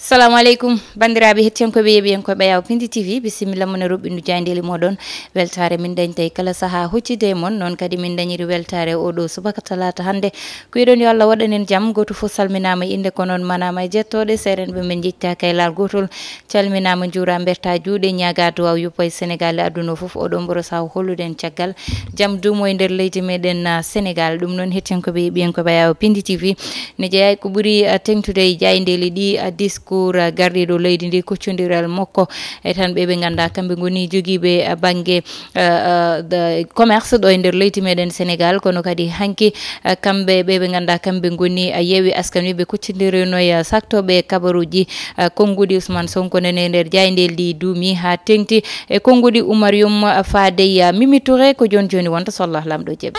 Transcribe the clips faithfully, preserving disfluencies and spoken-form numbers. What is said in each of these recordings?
Assalamu aleykum, banndiraaɓe hettiyankooɓe, yeeɓiyankooɓe Yaw Pindi T V, bisimilla mon e roɓɓindu jaayndeeli mooɗon. Weltaare min dañta e kala sahaa huccide e mon, noon kadi min dañiri weltaare oo ɗoo subaka talaata hannde. Ko yiɗon yo Allah waɗan en jam, gooto fof salminaama e innde, ko noon manaama e jettooɗe, seerenɓe men njettaaka e laal gootol. Calminaama, njuuraa, mbertaa juuɗe, ñaagaa duwaaw yuppa e Senegaal e aduna o fof. Oɗo mboro saw hollude en caggal jam duumo e nder leydi meɗen, ah, Senegaal. Ɗum noon, hettiyankooɓe e ɓiyankooɓe Yaw Pindi T V, ne jeyaa e ko ɓuri, ah, teŋtude e jaayndeeli ɗi, ah, discours, ah, gardiiɗo leydi ndi, koccondiral makko e tan ɓe ɓe nganndaa kamɓe ngoni jogiiɓe, ah, bannge, ah, ah, the commerce ɗo e nder leydi meɗen Senegaal. Kono kadi hanki, ah, kamɓe ɓe ɓe nganndaa kamɓe ngoni, ah, Yewwi Askan Wi, ɓe koccondirino e, ah, saktooɓe kabaruuji, ah, konnguɗi Ousmane Sonko nene e nder jaayndeeli ɗi duumi haa teŋti e konnguɗi Oumar Youm, ah, faade e, ah, Mimi Touré. Ko jooni jooni wonta so Allah Laamɗo jaɓi.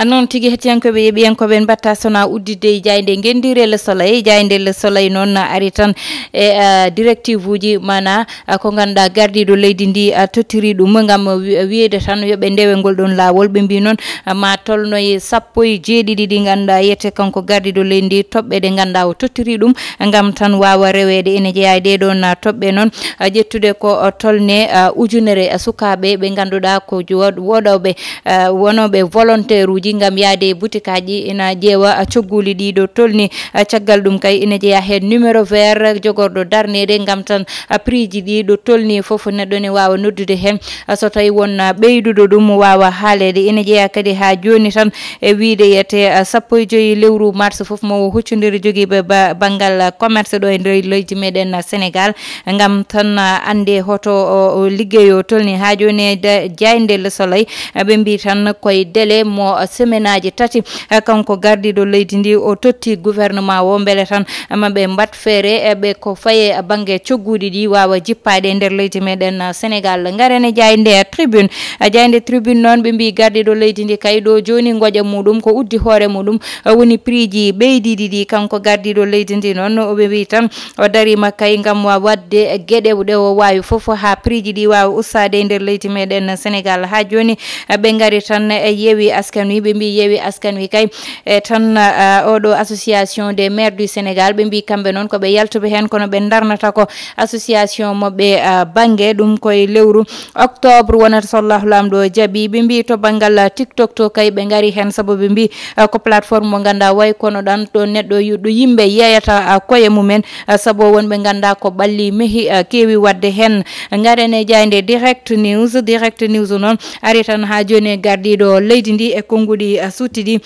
Ah, noon tigi, hettiyankooɓe e ɓiyankooɓe, en mbaɗta sona udditde e jaaynde ngenndiire Le Soleil. Jaaynde Le Soleil noon ari tan e, ah, directive uji, mana, ah, ko ngannduɗaa gardiiɗo leydi ndi, ah, tottiri ɗum ngam wi-, wiyeede tan yo ɓe ndewe ngol ɗon laawol. Ɓe mbii noon, ah, ma tolno e sappo e jeeɗiɗi ɗi ngannduɗaa yiyete kanko gardiiɗo leydi ndi toɓɓe ɗe ngannduɗaa o tottiri ɗum ngam tan waawa reweede. Ene jeyaa e ɗee ɗoon, ah, toɓɓe noon, ah, ƴettude ko, ah, tolne, ah, ujunere, ah, sukaaɓe ɓe ngannduɗaa ko jo-, woɗooɓe, ah, wonooɓe volontaire uji ngam yahde e butikaaji, ina ƴeewa, ah, cogguuli ɗi ɗo tolni, ah, caggal ɗum kay ina jeyaa heen numéro vert jogorɗo darneede ngam tan, ah, prix ji ɗi ɗo tolni fof neɗɗo ne waawa noddude heen, ah, so tawi won, ah, ɓeyduɗo ɗum waawa haaleede. Ina jeyaa kadi haa jooni tan e wiyde yiyete, ah, sappo e joy lewru mars fof mo huccondire jogiiɓe ba-, banngal, ah, commerce ɗo e nder leydi meɗen, ah, Senegaal. Ngam tan, ah, annde hoto o, o liggeyo tolni haa jooni e da-, jaaynde Le Soleil, ah, ɓe mbii tan koye délai mo, ah, semaine aji tati, ah, kanko gardiiɗo leydi ndi o totti gouvernement o mbele tan, ah, ma ɓe mbaɗ feere, eh, ɓe ko faye, ah, bannge cogguuɗi ɗi waawa jippaade e nder leydi meɗen, ah, Senegaal. Ngaren e jaaynde Tribune. Ah, jaaynde Tribune noon ɓe mbii gardiiɗo leydi ndi kay ɗo jooni ngoƴa muɗum ko uddi hoore muɗum, ah, woni prix ji ɓeydiiɗi ɗi. Kanko gardiiɗo leydi ndi noon o ɓe mbii tan o dariima kay ngam wa-, waɗde geɗe ɗe o waawi fof haa prix ji ɗi waawa ustaade e nder leydi meɗen Senegaal. Haa jooni, eh, ɓe ngari tan e Yewwi Askan Wi, ɓe mbii Yewwi Askan Wi kay, e tan, ah, oɗo association des maires du Sénégal, ɓe mbii kamɓe noon ko ɓe yaltuɓe heen, kono ɓe ndarnata ko association maɓɓe, ah, bannge ɗum koye lewru octobre wonata so Allahu Laamɗo jaɓi. Ɓe mbii to banngal, ah, TikTok to kay ɓe ngari heen, sabu ɓe mbii, ah, ko plateforme mo ngannduɗaa way kono ɗan ɗo neɗɗo yu-, ɗo yimɓe yeeyata, ah, koye mumen, ah, sabu wonɓe ngannduɗaa ko ɓalli mehi, ah, keewi waɗde heen. Ngaren e jaaynde Direct News. Direct News noon ari tan haa jooni e gardiiɗo leydi ndi e konnguɗi, ah, suuti ɗi.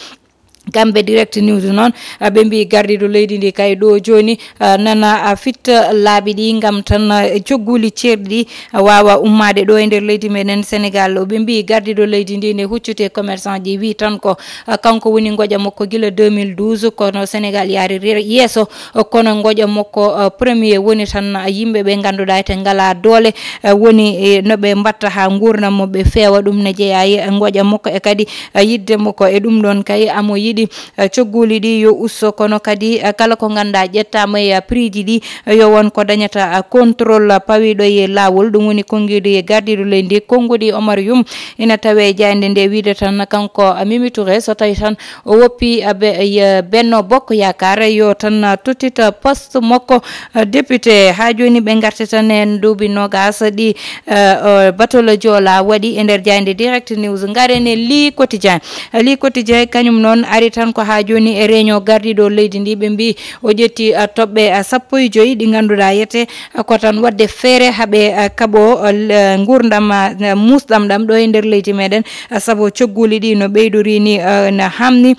Kamɓe Direct News noon, ah, ɓe mbii gardiiɗo leydi ndi kay ɗo jooni, ah, nana, ah, fitta laabi ɗi ngam tan, ah, cogguuli ceerɗi ɗi, ah, waawa ummaade ɗo e nder leydi meɗen Senegaal. Ɓe mbii gardiiɗo leydi ndi nde huccute commerçant ji wii tan ko, ah, kanko woni ngoƴa makko gila deux mille douze, kono Senegaal yaari re-, yeeso, ah, kono ngoƴa makko, ah, premier woni tan, ah, yimɓe ɓe ngannduɗaa ete ngalaa doole, ah, woni e no ɓe mbatta haa nguurndam maɓɓe feewa. Ɗum ne jeyaa e ngoƴa makko e kadi, ah, yiɗde makko. E ɗum ɗoon kay amo yiɗi, ah, cogguuli ɗi yo usto, kono kadi, ah, kala ko ngannduɗaa ƴettaama e, ah, prix ji ɗi, ah, yo won ko dañata, ah, contrôle, ah, pawiiɗo e laawol. Ɗum woni konngiɗi e gardiiɗo leydi ndi, konnguɗi Omar Youm, ina tawee e jaaynde nde wiyde tan kanko, ah, Mimi Touré, so tawi tan o woppi, ah, be-, eh, Benno Bokk Yaakaar, yo tan, ah, tottita poste makko, ah, député. Haa jooni ɓe ngarti tan en duuɓi noogas ɗi, eh, o batolo Joola waɗi e nder jaaynde Direct News. Ngaren e Le Quotidien. Le Quotidien kañum noon ari tan ko haa jooni e réunion gardiiɗo leydi ndi, ɓe mbii o ƴetti, ah, toɓɓe, ah, sappo e joy ɗi ngannduɗaa yiyete, ah, ko tan waɗde feere haa ɓe, ah, kaɓo, ah, l-, ah, nguurndam, ah, muusɗam ɗam ɗo e nder leydi meɗen, ah, sabu cogguuli ɗi no ɓeydori ni, ah, na hamni.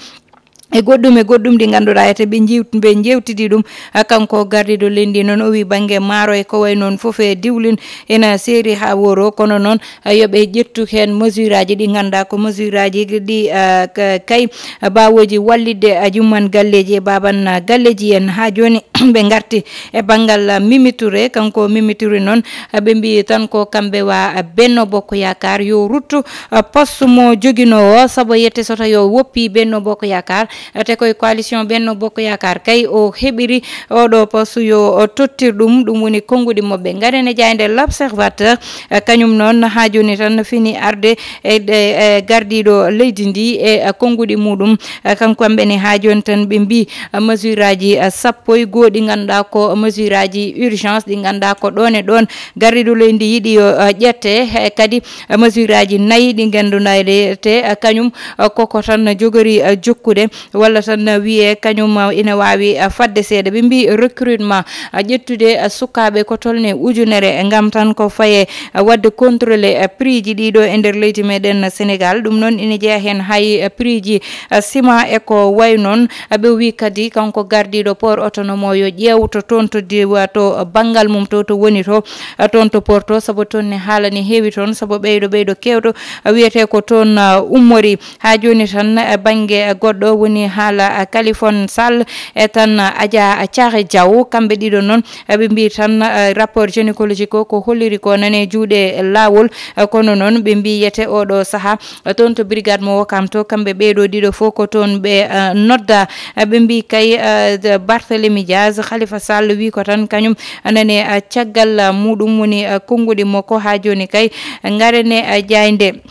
E goɗɗum e goɗɗum ɗi ngannduɗaa yiyete ɓe njiw-, ɓe njeewtidi ɗum. Ah, kanko gardiiɗo leydi noon o wii bannge maaro e ko way noon fof e diwlin ina seeri haa wooro, kono noon, ah, yo ɓe ƴettu heen mesure aji ɗi ngannduɗaa ko mesure aji ɗi, ah, ka-, kay, ah, baawooji wallitde, ah, jumman galleeji e baaban, ah, galleeji en. Haa jooni ɓe ngarti e banngal, ah, Mimi Touré. Kanko Mimi Touré noon, ah, ɓe mbii tan ko kamɓe wa, ah, Benno Bokk Yaakaar yo ruttu, ah, poste mo joginoo o, sabu yiyete so tawi o woppi Benno Bokk Yaakaar, Te koye coalition Benno Bokk Yaakaar kay o heɓiri oɗo poste yo o tottir ɗum, ɗum woni konnguɗi maɓɓe. Ngaren e jaaynde L'Observateur, eh, kañum noon haa jooni tan fini arde e, e, e gardiiɗo leydi ndi e, eh, konnguɗi muɗum. Eh, kanko kamɓe ne haa jooni tan ɓe mbii, eh, mesure aji, eh, sappo e goo ɗi ngannduɗaa ko mesure aji urgence ɗi ngannduɗaa ko ɗoon e ɗoon gardiiɗo leydi ndi yiɗi yo, eh, ƴette. Eh, kadi, eh, mesure aji nayi ɗi ngannduɗaa ɗe te, eh, kañum, eh, koko tan jogori, eh, jokkude. Walla tan wiyee kañum ina waawi fadde seeɗa. Ɓe mbii recrutement, ƴettude sukaaɓe ko tolnii ujunere ngam tan ko faye waɗde contrôlé prix ji ɗiɗo e nder leydi meɗen Sénégal. Ɗum noon ina jeyaa heen hay prix ji ciment e ko wayi noon. Ɓe wii kadi kanko gardiiɗo port autonome o yo ƴeew to toon to diwa to banngal mum to to woni to, toon to port to, sabu toon ne haala ne heewi toon, sabu ɓeyɗo ɓeyɗo keewɗo wiyetee ko toon ummori. Haa jooni tan, e bannge goɗɗo woni haala, eh, Kalifon Sall e tan, eh, Adja Thiaré Diaw. Kamɓe ɗiɗo noon, eh, ɓe mbii tan, eh, rapport gynécologique o ko holliri ko nane juuɗe laawol. Eh, kono noon ɓe mbii yete oɗo sahaa, eh, toon to brigade mo Wokam to, kamɓe ɓeeɗo ɗiɗo fof ko toon ɓe, eh, nodda. Eh, ɓe mbii kay, eh, de-, Barthélemy Diaz, Khalifa Sall wii ko tan kañum nane, eh, caggal, eh, muɗum woni, eh, konnguɗi makko. Haa jooni kay ngarene, eh, jaaynde.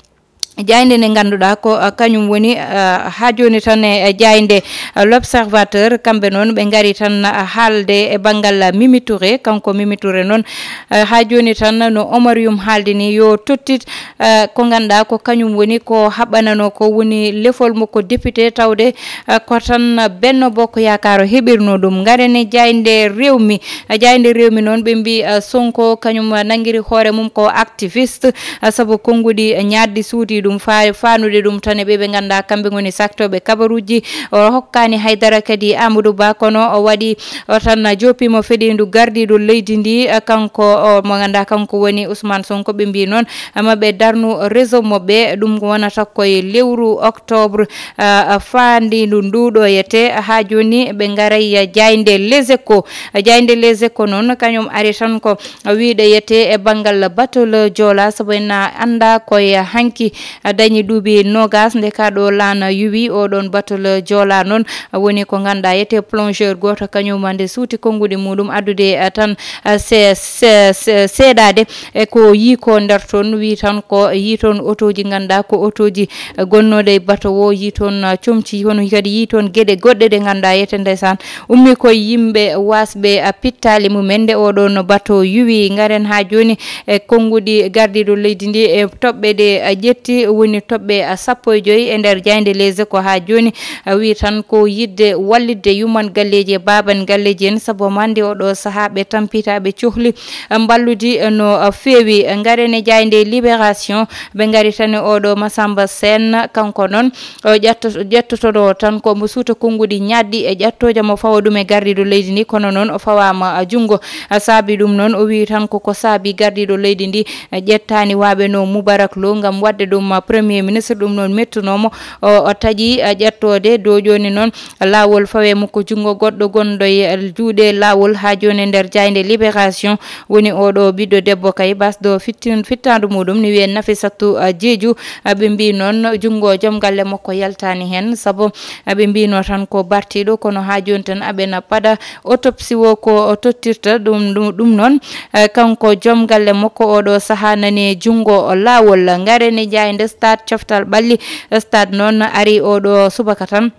Jaaynde nde ngannduɗaa ko, ah, kañum woni, ah, haa jooni tan e, e jaaynde, ah, L'Observateur, kamɓe noon ɓe ngari tan, ah, haalde e banngal, ah, Mimi Touré. Kanko Mimi Touré noon, ah, haa jooni tan no Omar Youm haaldi ni yo tottit, ah, ko ngannduɗaa ko kañum woni ko haɓɓanano ko woni lefol mo ko député tawde, ah, ko tan Benno Bokk Yaakaar o heɓirno ɗum. Ngaren e jaaynde Rewmi, ah, jaaynde Rewmi noon ɓe mbii, ah, Sonko kañum, ah, nanngiri hoore mum ko activiste, ah, sabu konnguɗi ñaaddi suuti ɗum fa-, faanude ɗum tan e ɓe ɓe ngannduɗaa kamɓe ngoni saktooɓe kabaruuji. O hokkaani hay dara kadi Amadou Ba, kono o waɗi o tan joopiima fedeendu gardiiɗo leydi ndi, ah, kanko o mo ngannduɗaa kanko woni Ousmane Sonko. Ɓe mbii noon, ah, ma ɓe darnu réseau maɓɓe, ɗum wonata koye lewru octobre, ah, ah, faandiindu ndu ɗo yete. Haa jooni ɓe ngaray jaaynde Les Échos. Jaaynde Les Échos noon kañum ari tan ko wiyde yete e banngal batol Joola, sabu en anndaa ko e hanki dañi duuɓi noogas nde kaa ɗo laana yuwi oɗon batol Joola noon woni ko ngannduɗaa yete plongeur gooto kañum nde suuti konnguɗi muɗum addude, eh, tan, eh, se-, se-, se-, seedaade e ko yii ko nder toon, wii tan ko yii toon otooji ngannduɗaa ko otooji, eh, gonnooɗe e bato o, yii toon, eh, comci, kono kadi yii toon geɗe goɗɗe ɗe ngannduɗaa yete ndeysaan ummi koye yimɓe waasɓe, ah, pittaali mumen nde oɗo no bato yuwi. Ngaren haa jooni e konnguɗi gardiiɗo leydi ndi e toɓɓe ɗe, ah, ƴetti woni toɓɓe, ah, sappo e joy e nder jaaynde Les Échos haa jooni, ah, wii tan ko yiɗde wallitde yuman galleeji e baaban galleeji en, sabu ma nde oɗo sahaa ɓe tampita ɓe cohli, ah, mballudi, ah, no, ah, feewi. Ngaren e jaaynde Libération, ɓe ngari tan e oɗo Massamba Sène, kanko noon o ƴetto-, ƴettotoɗo tan ko mbo suuta konnguɗi ñaɗɗi e ƴettooja mo fawa ɗum e gardiiɗo leydi ndi, kono noon o fawaama, a, junngo. A, saabi ɗum noon, o wii tan ko, ko saabi gardiiɗo leydi ndi, a, ƴettaani waaɓe no Moubarak Lo ngam waɗde ɗum, a, premier ministre. Ɗum noon mettunoo mo. O, o taƴi, a, ƴettoode. Dow jooni noon, laawol fawe mo ko junngo goɗɗo gonɗo e juuɗe laawol haa jooni e nder jaaynde Libération. Woni oɗo ɓiɗɗo debbo kay, basɗo fittin-, fittaandu muɗum, ni wiyee Nafissatou, a, Jeeju. A, ɓe mbii noon junngo joom galle makko yaltaani heen, sabu, a, ɓe mbiinoo tan ko bartiiɗo, kono haa jooni tan aɓe na paɗa autopsie o ko o tottirta ɗum, ɗum, ɗum noon, a, kanko joom galle makko oɗo sahaa nani junngo laawol. Ngaren e jaaynde Stade coftal ɓalli, Stade noon ari oɗo subaka tan.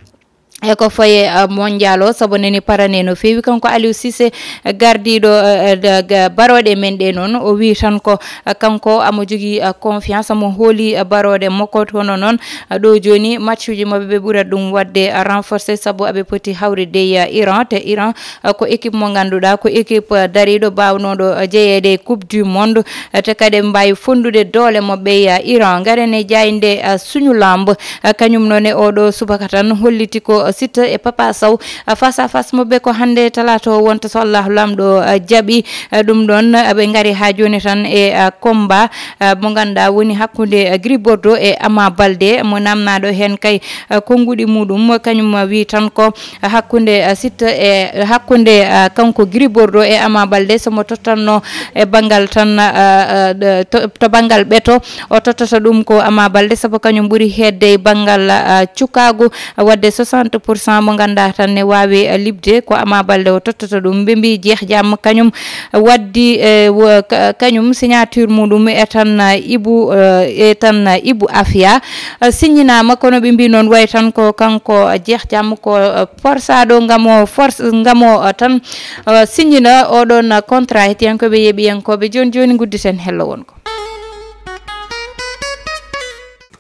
E ko foye, eh, mondial o, sabu nani parane no feewi. Kanko Aliou Cissé, eh, gardiiɗo, eh, eh, da-, ga-, barooɗe men ɗe noon, o wii tan ko, eh, kanko amo jogii, eh, confiance, amo hooli, eh, barooɗe makko. Kono noon, eh, ɗo jooni matchuji maɓɓe ɓe ɓurat ɗum waɗde, eh, renforcé, sabu aɓe poti hawride e, eh, Iran. Te Iran, eh, ko équipe mo ngannduɗaa, ko équipe, eh, dariiɗo, baawnooɗo, eh, jeyeede e Coupe du Monde. Eh, te kadi ɓe mbaawi fonndude doole maɓɓe e, eh, Iran. Ngaren e jaaynde, eh, Suñu Lamb. Eh, kañum noon e oɗo subaka tan holliti ko Siteu e Papa Sow. Eh, face à face maɓɓe ko hannde talaata o wonta so Allahu Laamɗo, eh, jaɓi. Eh, ɗum ɗoon, eh, ɓe ngari haa jooni tan e, eh, combat, eh, mo ngannduɗaa woni hakkunde, eh, Gris Bordeaux e Ama Baldé, mo naamnaaɗo heen kay, eh, konnguɗi muɗum, kañum wii tan ko hakkunde, eh, Siteu e, hakkunde, eh, kanko Gris Bordeaux e Ama Baldé, so mo tottanno e banngal tan, eh, eh, to, to banngal ɓeto, o tottata ɗum ko Ama Baldé, sabu kañum ɓuri heedde e banngal, eh, cukaagu, waɗde soixante pour cent mo ngannduɗaa tan ne waawi, eh, liɓde ko Ama Baldé o tottata ɗum. Ɓe mbi Jeex Jam kañum, eh, waddi, eh, wo-, ka-, kañum signature muɗum e tan, eh, Ibu, eh, e tan, eh, Ibu Afia, eh, signinaama, kono ɓe mbi noon wayi tan ko kanko, eh, Jeex Jam ko, eh, forsaɗo ngam o force, ngam o, eh, tan, eh, signina oɗon, eh, contrat. Hettiyankooɓe, yeeɓiyankooɓe, jooni jooni ngudditen hello wonko.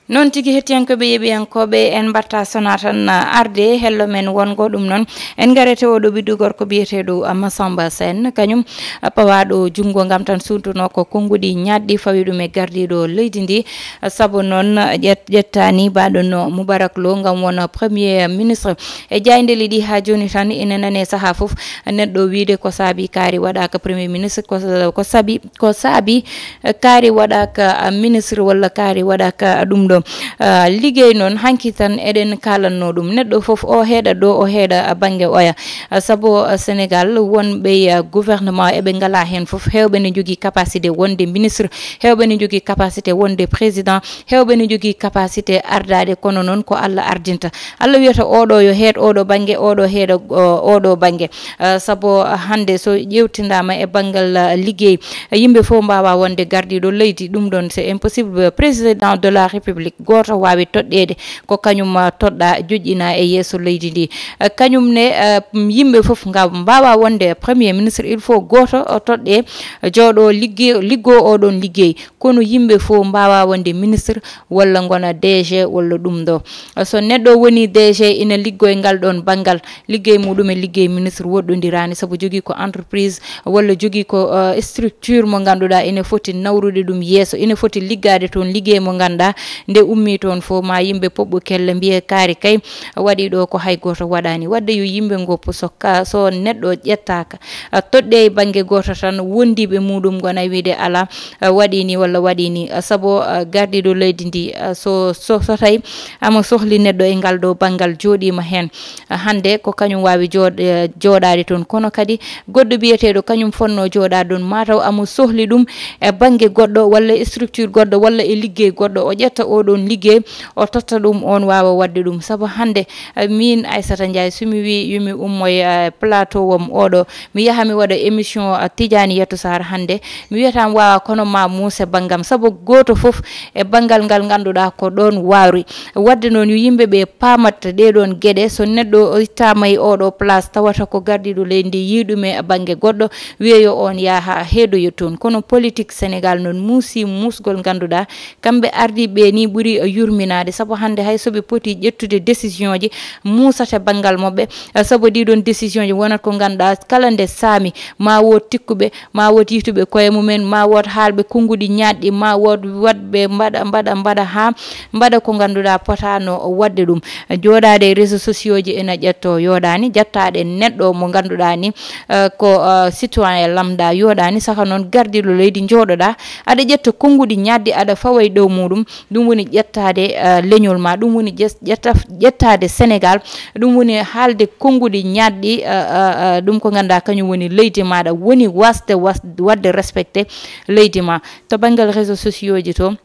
Noon tigi, hettiyankooɓe, yeeɓiyankooɓe, en mbaɗta sona tan, ah, arde hello men wongo. Ɗum noon, en ngarete oɗo ɓiɗɗo gorko biyeteeɗo, ah, Massamba Sène, kañum, ah, pawaaɗo junngo ngam tan suutunoo ko konnguɗi ñaɗɗi fawi ɗum e gardiiɗo leydi ndi. Ah, sabu noon, ah, ƴet-, ƴettaani mbaɗo no Moubarak Lo ngam wona premier ministre. E jaayndeeli ɗi haa jooni tan ina nane sahaa fof neɗɗo wiide ko saabi kaari waɗaaka premier ministre, ko, ko saabi, ko saabi kaari waɗaaka, ah, ministre walla kaari waɗaaka ɗum ɗo, ah, liggey. Noon hanki tan eɗen kaalanno ɗum. Neɗɗo fof o heeɗa ɗo, o heeɗa, ah, bannge oya. Ah, sabu, ah, Sénégal wonɓe, ah, gouvernement eɓe ngala heen fof. Heewɓe ne njogii capacité wonde ministre, heewɓe ne njogii capacité wonde président, heewɓe ne njogii capacité ardaade, kono noon ko Allah ardinta. Allah wiyata oɗo yo heed oɗo bannge, oɗo heeda, o-, oɗo bannge. Ah, sabu hannde so ƴeewtindaama e banngal, ah, liggey, yimɓe fof mbaawa wonde gardiiɗo leydi, ɗum ɗoon c'est impossible. Président de la République gooto waawi toɗɗeede ko kañum, ah, toɗɗa joƴƴina e yeeso leydi ndi. Ah, kañum ne, ah, yimɓe fof nga mbaawa wonde premier ministre, il faut gooto, ah, toɗɗe jooɗo ligge-, liggo oɗon liggey. Kono yimɓe fof mbaawa wonde ministre walla ngona D G walla ɗum ɗo. So neɗɗo woni D G ina liggo e ngal ɗoon banngal, liggey muɗum e liggey ministre woɗɗondiraani, sabu jogii ko entreprise walla jogii ko, eh, structure mo ngannduɗaa ina foti nawrude ɗum yeeso, ina foti liggaade toon liggey mo ngannduɗaa nde ummii toon fof ma yimɓe poɓɓo kelle mbiye kaari kay waɗi ɗo ko hay gooto waɗaani. Waɗde yo yimɓe ngoppu so ka, so neɗɗo ƴettaaka, ah, toɗɗe e bannge gooto tan, wondiiɓe muɗum ngona wiide alaa, ah, waɗi ni walla waɗi ni. Ah, sabu, ah, gardiiɗo leydi ndi, ah, so, so, so tawi ama sohli neɗɗo e ngal ɗo banngal jooɗiima heen, ah, hannde ko kañum waawi jooɗ-, eh, jooɗaade toon. Kono kadi goɗɗo biyeteeɗo kañum fotnoo jooɗaade ɗoon, mataw ama sohli ɗum e bannge goɗɗo walla e structure goɗɗo walla e liggey goɗɗo, o ƴetta oɗoon liggey, o totta ɗum, oon waawa waɗde ɗum. Sabu hannde, eh, miin Aissata Ndiaye, so mi wii yo mi ummoy, eh, plateau wom oɗo, mi yaha mi waɗa émission, eh, Tidiane Yatou Sarr hannde, mi wiyata mi waawa kono ma muuse banngam, sabu gooto fof e banngal ngal ngannduɗaa ko ɗoon waawri. Waɗde noon yo yimɓe ɓe paamat ɗee ɗoon geɗe, so neɗɗo o ittaama e oɗo place tawata ko gardiiɗo leydi ndi yii ɗum e bannge goɗɗo, wiye yo oon yaha heedoyo toon. Kono politique Sénégal noon muusi muusgol ngannduɗaa kamɓe ardiiɓe ni ɓuri yurminaade, sabu hannde hay so ɓe poti ƴettude décision ji, muusata banngal maɓɓe, eh, sabu ɗii ɗoon décision ji wonat ko ngannduɗaa kala nde saami, ma wood tikkuɓe, ma wood yiytuɓe koye mumen, ma wood haalɓe konnguɗi ñaɗɗi, ma wood waɗɓe mbaɗa, mbaɗa, mbaɗa haa mbaɗa ko ngannduɗaa potaano waɗde ɗum. Jooɗaade e réseaux sociaux ji ena ƴetto yooɗaani, jattaade neɗɗo mo ngannduɗaa ni, eh, ko, eh, citoyen lambda yooɗaani, saka noon gardiiɗo leydi njooɗoɗaa, aɗa ƴetta konnguɗi ñaɗɗi, aɗa fawa e dow muɗum, ɗum woni ƴettaade, eh, leñol ma, ɗum woni ƴes-, ƴetta-, ƴettaade Sénégal, ɗum woni haalde konnguɗi ñaɗɗi, eh, eh, eh, ɗum ko ngannduɗaa kañum woni leydi maɗa, woni wasde was-, waɗde respecté leydi ma. To banngal réseaux sociaux ji to,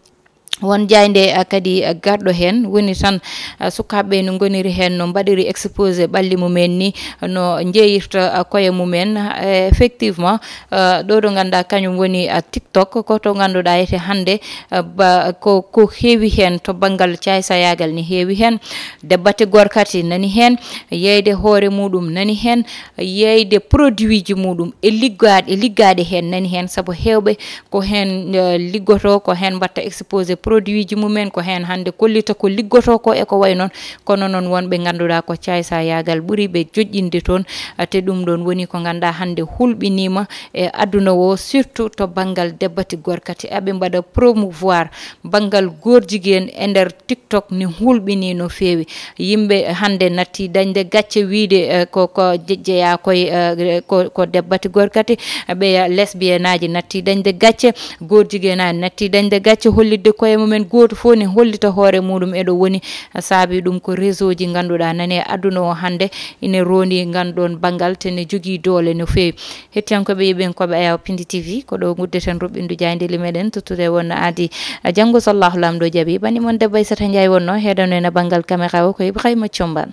won jaaynde, eh, kadi, eh, garɗo heen, woni tan, eh, sukaaɓe no ngoniri heen, no mbaɗiri exposé ɓalli mumen ni, no njeeyirta, eh, koye mumen. Eh, effectivement, eh, ɗo ɗo ngannduɗaa kañum woni, eh, TikTok, ko to ngannduɗaa ete hannde, eh, ba, ko, ko heewi heen to banngal caaysayaagal ni heewi heen. Debbate gorkati nani heen, yeeyde hoore muɗum nani heen, yeeyde produit ji muɗum e liggaade, e liggaade heen nani heen, sabu heewɓe ko heen, eh, liggotoo, ko heen mbaɗta exposé produit ji mumen, ko heen hannde kollita ko liggotoo ko e ko wayi noon. Kono noon wonɓe ngannduɗaa ko caaysayaagal ɓuri ɓe joƴƴinde toon, eh, te ɗum ɗoon woni ko ngannduɗaa hannde hulɓiniima e aduna o, surtout to banngal debbati gorkati. Aɓe mbaɗa promouvoir banngal goor jigéen e nder TikTok ni hulɓinii no feewi. Yimɓe hannde natti dañde gacce wiyde, eh, ko, ko je-, jeyaa koye, eh, ko, ko debbati gorkati, ɓeya lesbienaaji natti dañde gacce, goor jigeenaaji natti dañde gacce, hollitde koye mumen, gooto fof ne hollita hoore muɗum eɗo woni. Saabi ɗum ko réseau ji ngannduɗaa nani e aduna o hannde ine roondi ngan ɗoon banngal te ne jogii doole no feewi. Hettiyankooɓe yeeɓiyankooɓe Ayaw Pindi T V, ko ɗo nguddeten ruɓɓindu jaayndeeli meɗen, tottude wonno aadi. Janngo so Allahu Laamɗo jaɓi, ɓanni mon debbo Aissata Ndiaye wonno, heedano en e banngal caméra o ko Ibrahima Thiombane.